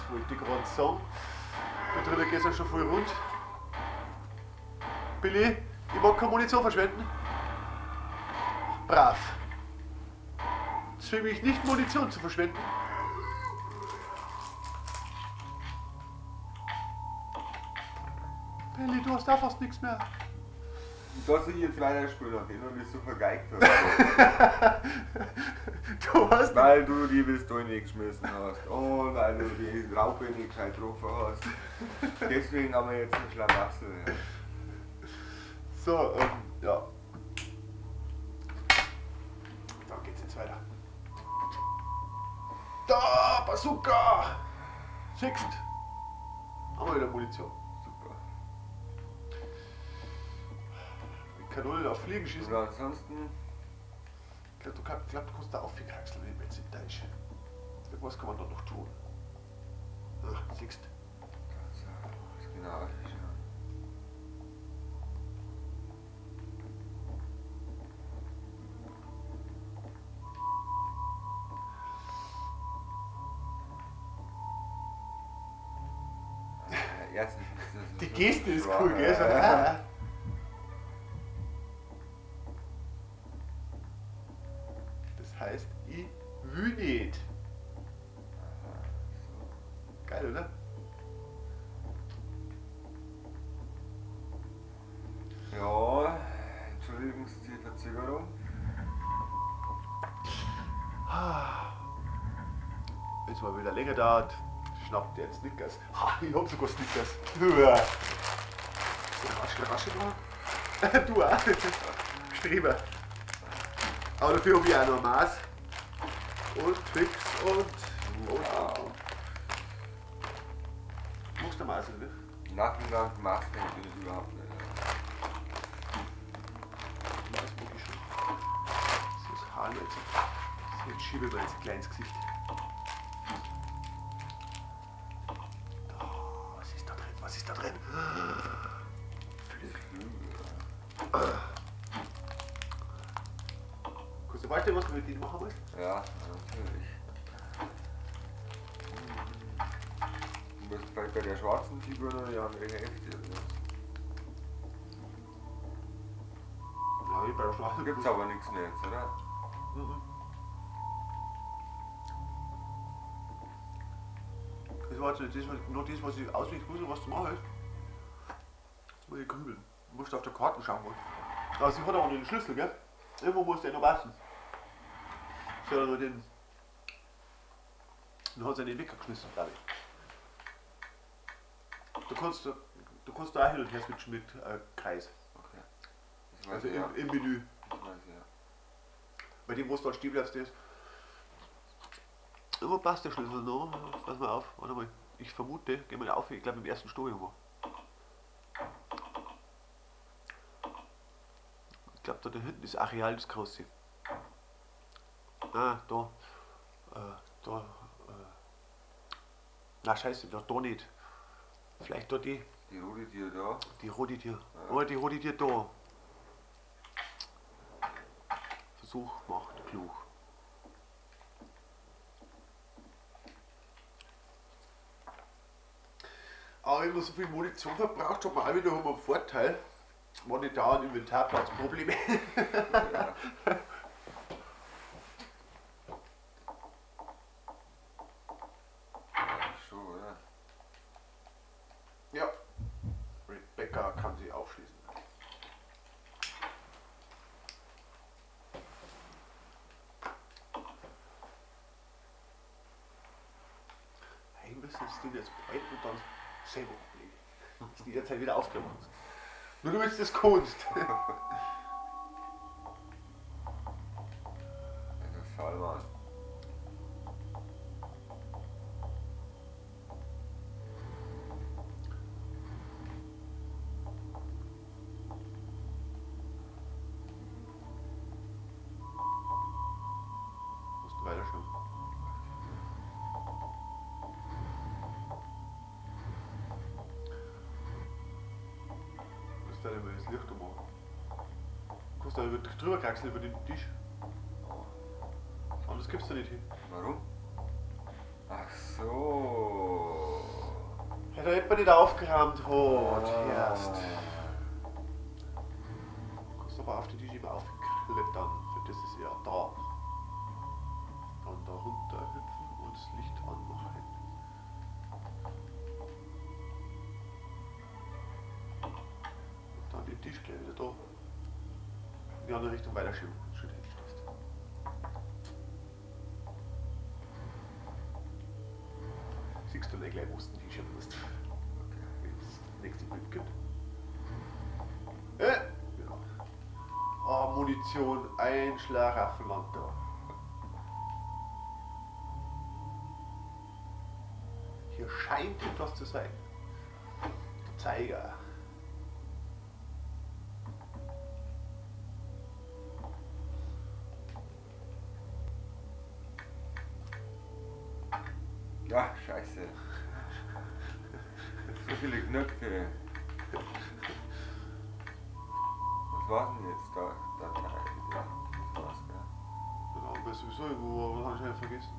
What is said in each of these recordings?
Das wollte ich gerade sagen. Da drinnen geht es ja schon voll rund. Billy, ich mag keine Munition verschwenden. Brav. Zwing mich nicht, Munition zu verschwenden. Billy, du hast da fast nichts mehr. Da soll ich jetzt weiterspielen, nachdem du mich so vergeigt hast. Du hast. Weil du die Pistole nicht geschmissen hast und weil du die Raupe nicht gescheit getroffen hast. Deswegen haben wir jetzt einen Schlamassel. Ja. So, ja. Da geht's jetzt weiter. Da, Bazooka! Siehst! Haben wir wieder Munition. Super. Mit Kanonen auf Fliegen schießen. Und ansonsten. Ich glaube, du, glaub, du kannst da aufkraxeln, wenn ich mich jetzt nicht täusche. Irgendwas kann man da noch tun. Ach, siehst. Das genau ausschauen. Erstens ist das Die so Geste ist schwach, cool, gell? So, ja. Das heißt, ich will nicht. Aha, so. Geil, oder? Ja, entschuldigen Sie die Verzögerung. Jetzt mal wieder länger dauert. Schnappt der Snickers. Ha, ich hab sogar Snickers. So raschel, raschel mal. Du auch. Streber. Aber dafür hab ich auch noch Maß. Und Twix und. Und. Magst du Maß, oder? Nachmittag Maß kann ich überhaupt nicht. Maß mag ich schon. Das ist Haar jetzt. Jetzt schiebe ich mir jetzt ein kleines Gesicht. Was ist da drin? Was ist da drin? Flügel. Kannst du vorstellen, was du mit denen machen musst? Ja, natürlich. Du musst vielleicht bei der schwarzen Figur noch die andere Hälfte, oder? Ja, ich bei der schwarzen Gibt's aber nichts mehr jetzt, oder? Mhm. Das war jetzt das, nur das, was ich auswendig wusste, was zu machen ist. Jetzt muss ich grübeln. Du musst auf der Karte schauen. Aber sie hat auch noch den Schlüssel, gell? Irgendwo muss der noch passen. Sie hat noch den. Dann hat sie den Wecker geschmissen, glaube ich. Du kannst da auch hin und her switchen mit Kreis. Okay. Das weiß Also ich, ja. im Menü. Das weiß ich, ja. Bei dem, wo du dann stehen bleibst, ist. Irgendwo passt der Schlüssel noch. Pass mal auf, warte mal. Ich vermute, geh mal auf, ich glaube im ersten Stock irgendwo. Ich glaube, da hinten ist Areal das große. Ah, da. Da. Na scheiße, da nicht. Vielleicht da die. Die rote Tür da. Die rote Tür. Ja. Oh, die rote Tür da. Versuch macht klug. Aber wenn man so viel Munition verbraucht, hat man auch wieder einen Vorteil. Wenn ich dauernd Inventarplatzprobleme. Ja. Ja, schon, oder? Ja. Rebecca kann sie aufschließen. Eigentlich müssen sie den jetzt behalten und dann selber ablegen. Dass die jederzeit wieder aufgemacht hast. Nur du bist das Kunst. Also Salman. Musst du weiterschauen. Musst du da mal das Licht machen. Kannst du da drüber kraxeln über den Tisch. Oh. Anders gibst du nicht hin. Warum? Ach so. da jemand nicht aufgeräumt hat. Erst. Du kannst aber auf die Tisch immer aufklettern. Für das ist er da. Dann da runter hüpfen und das Licht anmachen. Und dann den Tisch gleich wieder da. In die andere Richtung weiterschieben. Schön hinstehst. Siehst du gleich, wo du den hinschieben musst. Okay. Wenn das nächste Bild gibt. Genau. Ah, Munition, ein Schlaraffenland da. Hier scheint etwas zu sein. Der Zeiger. Ja, scheiße. So viele Knöpfe. Was war's denn jetzt da? Ja, das war's, gell? Genau, aber sowieso irgendwo, aber das hab ich vergessen.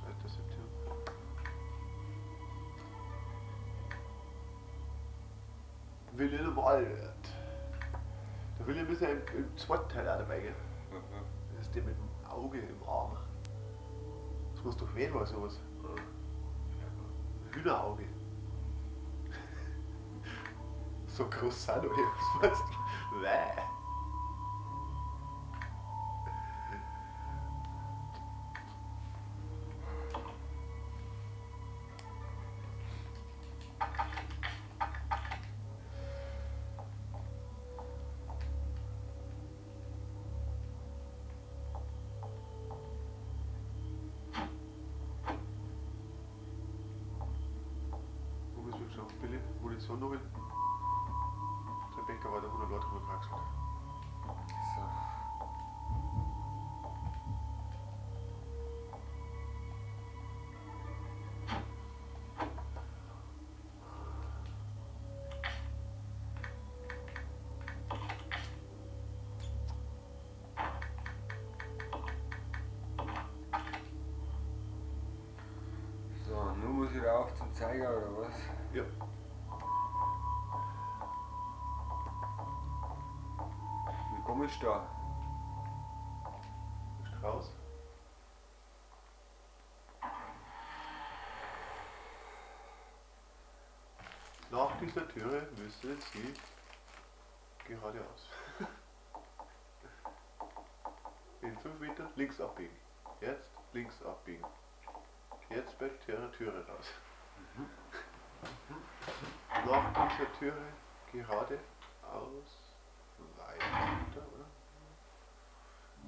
2. September. William Albert. Der William ist ja im zweiten Teil auch dabei, gell? Mhm. Das ist der mit dem Auge im Arm. Das muss doch weh oder sowas. Ein Hühnerauge. So groß sind die, was meinst du? Wäh. Billy, Munition noch hin. Rebecca war da 100 Leute rübergekraxelt. So. So, nun muss ich rauf zum Zeiger oder was? Ja. Wie komme ich da? Bist raus? Nach dieser Türe müssen Sie geradeaus. In 5 Metern links abbiegen. Jetzt links abbiegen. Jetzt bei der Türe raus. Mhm. Nach dieser Türe geradeaus weiter, oder?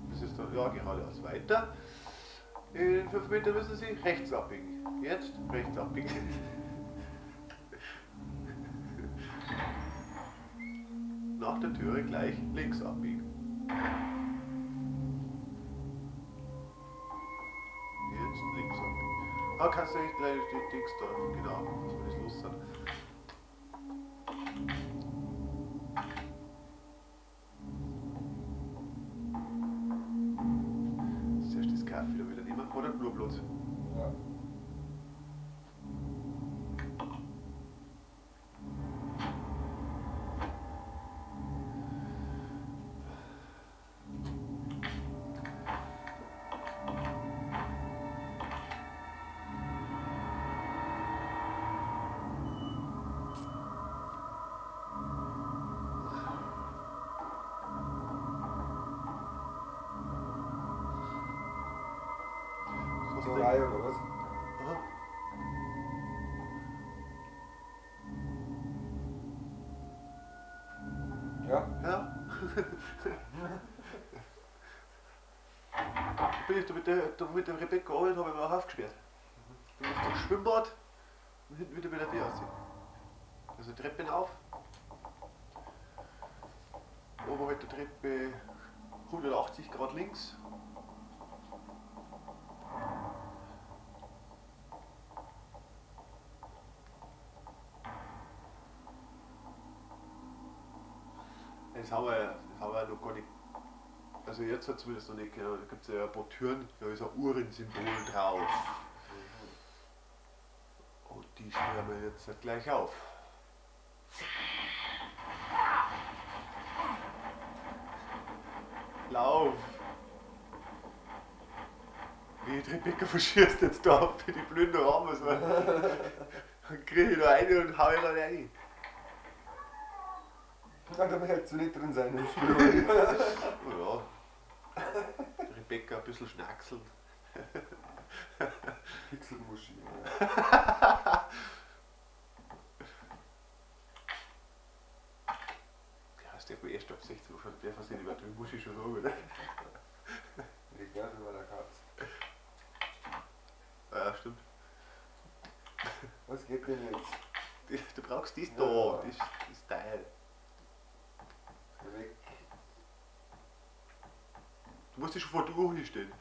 Das ist dann, ja, geradeaus weiter. In 5 Metern müssen Sie rechts abbiegen. Jetzt rechts abbiegen. Nach der Türe gleich links abbiegen. Jetzt links abbiegen. Ah, kannst du nicht gleich die Dings da, genau, dass wir das los sind. Zuerst das Kaffee da wieder nehmen, oder nur Blut? Ja. So rein oder was? Aha. Ja? Ja. Bin ich da mit der Rebecca und habe ich mir auch aufgesperrt. Du musst das Schwimmbad und hinten wieder bei der Tür aussehen. Also Treppen auf. Oberhalb der Treppe 180 Grad links. Das haben wir noch gar nicht, also jetzt hat zumindest noch nicht, genau, da gibt es ja ein paar Türen, da ist ein Uhrensymbol drauf. Und die Die schreiben wir jetzt gleich auf. Lauf! Wie die Rebecca verschießt jetzt da auf die blöden Rahmen. So. Dann krieg ich da eine und hau ich da rein. Na, da möchtest du nicht drin sein im Spiel. Oh ja. Rebecca ein bisschen schnackseln. Pixelmuschi. Ja. Ja, das darf man erst ab 16 Uhr schon. Der versehen über die Muschi schon sagen, oder? Liegt ja schon bei der Katze. Ja, stimmt. Was geht denn jetzt? Du brauchst das Ja. da, das Teil. Weg. Du musst dich schon vor der Uhr hinstellen.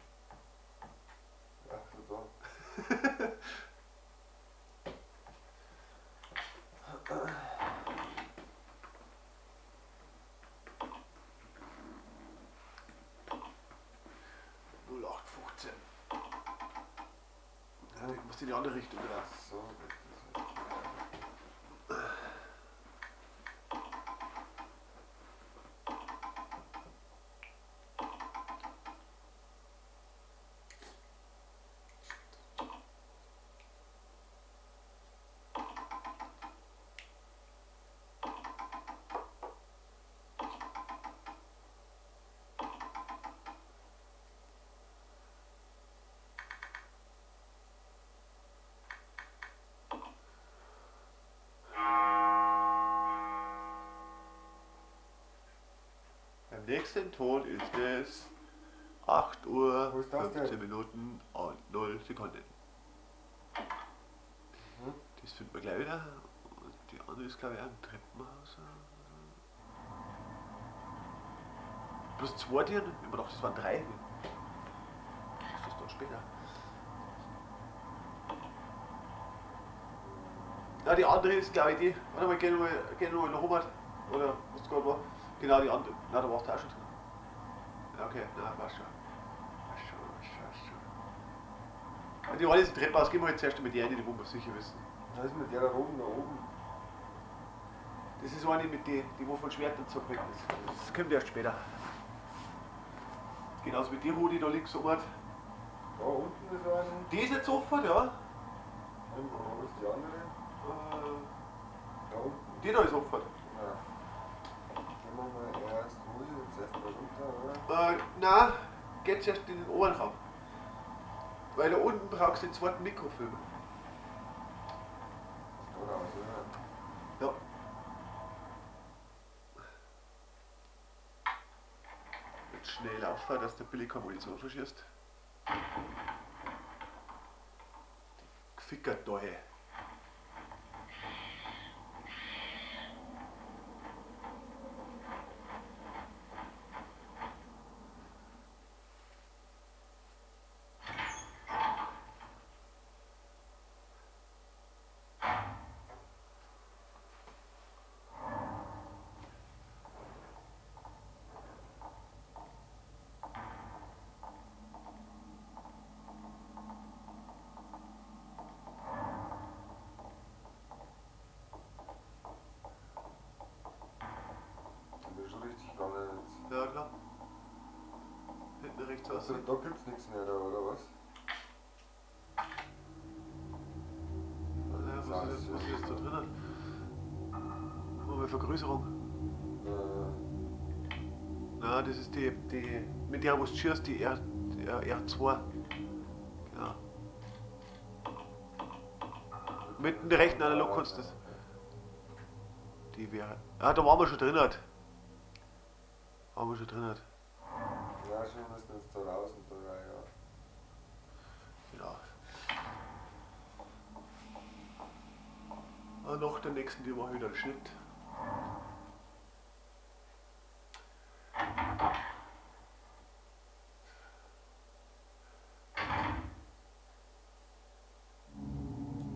Ach so, da. 0815. Ja, ich muss in die andere Richtung raus. So, geht das jetzt. Beim nächsten Ton ist es 8 Uhr Wo ist das denn? 15 Minuten und 0 Sekunden. Mhm. Das finden wir gleich wieder. Und die andere ist, glaube ich, auch im Treppenhaus. Bloß zwei Türen? Ich hab mir gedacht, das waren drei. Ist das dann später? Ja, die andere ist, glaube ich, die. Warte mal, geh nochmal nach oben. Oder was gerade war. Genau, die andere. Na, da warst du auch schon drin. Ja, okay, na, passt schon. Passt schon, passt schon, passt schon. Ja, die eine ist im Treppenhaus, gehen wir jetzt zuerst mit der eine, die wo wir sicher wissen. Was ist mit der da oben, da oben? Das ist eine mit die, die wo von Schwertern zerprägt ist. Das kommt erst später. Genauso wie die Rudi da links oben hat. Da unten ist eine. Die ist jetzt offen, ja. Und wo ist die andere? Da unten. Die da ist offen. Ja. Gehen wir mal erst, wo ist jetzt erstmal runter, oder? Nein, geht zuerst in den oberen Raum. Weil da unten brauchst du den zweiten Mikrofilm. Da raus, oder? Ja. Jetzt schnell laufen, dass der Billy keine Munition verschießt. Die Gefickert da, hey. Da bin ich schon richtig gegangen jetzt. Ja, klar. Hinten rechts raus. Also, da gibt's nichts mehr, da, oder was? Ja, was ist jetzt da drinnen? Machen wir Vergrößerung. Nein, das ist die mit der, wo du schießt, die R2. Genau. Mit dem rechten Analog kannst du das. Die wäre. Ah, da waren wir schon drin. Halt. Waren wir schon drin. Halt. Ja, schon müssen wir jetzt da raus und da rein, ja. Genau. Und nach der nächsten Tür mache ich wieder einen Schnitt.